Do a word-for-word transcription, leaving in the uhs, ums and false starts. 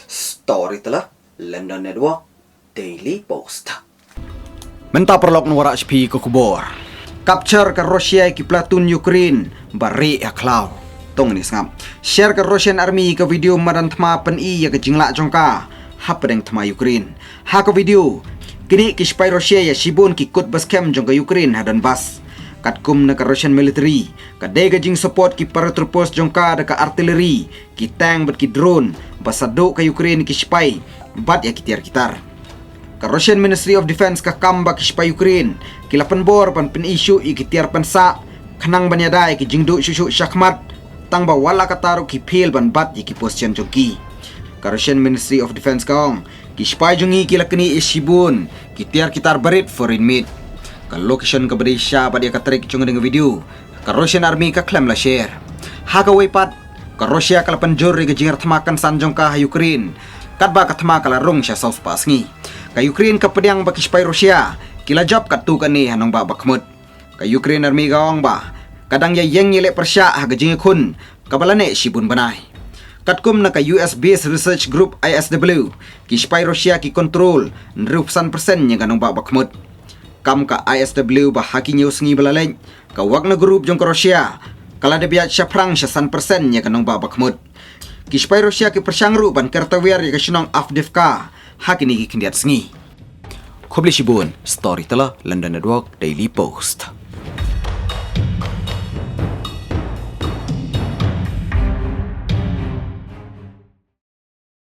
Storyteller, London Network, Daily Post. Mynta paralok, ngan wanrah sha phi ki khubor. Capture ka Russia ïa ki platoon Ukraine ba rieh ha khlaw. To ngin ïa sngap. Share ka Russian Army ka video madan thma pyni ïa ka jinglah jong ka hapdeng thma Ukraine. Ha ka video, kine ki sipai Russia ïa shibun ki kut ba skhem jong ka Ukraine ha Donbas. Katkum na ka Russian military, ka dei ka jingsupport ki paratroopers jong ka da ka artillery, ki tank bad ki drone ba sa duh ka Ukraine ki sipai bad ïa ki tiar ki tar. Ka Russian Ministry of Defense ka kam ba ki sipai Ukraine ki la pynbor ban pyni shuh ïa ki tiar pynsah, khnang ban ïada ïa ki jingduh shuh shuh shakhmat, tang ba wat la katta ruh ki fail ban bat ïa ki position jong ki. Ka Russian Ministry of Defense ka ong, ki sipai jong ngi ki la knieh ïa shibun ki tiar ki tar barit foreign made. Ka location kaba dei shisha bad ïa ka tarik jong ka video, ka Russian Army ka khlem la share. Ha kawei pat, ka Russia ka la pynjur ïa ka jingïarap thma kynsan jong ka ha Ukraine, katba ka thma ka la rung sha saw spah sngi. Ka Ukraine ka pdiang ba ki sipai Russia ki la jop katto katne ha nongbah Bakhmut. Ka Ukraine Army ka ong ba ka dang ïa ïeng ïaleh pyrshah ha ka jingïakhun kaba la neh shibun bnai. Katkum na ka U S based research group I S W, ki sipai Russia ki control hynriewphew san percent ïa ka nongbah Bakhmut. Kam ka I S W ba ha ki hynñiew sngi ba la leit, ka Wagner Group jong ka Russia ka la dep ïaid shaphrang sha san percent ïa ka nongbah Bakhmut. Ki sipai Russia ki pyrshang ruh ban ker tawiar ïa ka shnong Avdiivka ha kine ki khyndiat sngi. Khublei shibun. Storyteller, London Network, Daily Post.